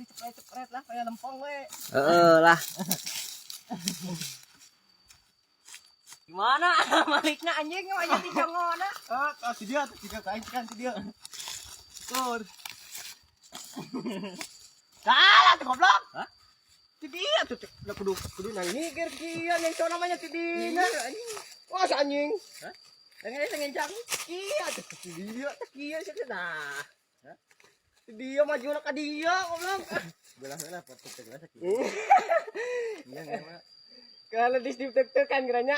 Dicepret-cepret lah kayak lempong we. Heeh lah. Gimana malikna anjing aja di congona. Ah, ah, si dia, si dia kain kan si dia. Tur. Salah tuh goblok. Hah? Si dia tuh udah kudu kudu nang mikir kia yang cowok namanya si Dina anjing. Wah, si anjing. Hah? Yang ini ngencang. Kia tuh si dia, tuh kia sih nah. Si dia maju lah ke dia goblok. Belah belah tek lah sakit. Iya enggak. Kalau di tek kan geranya.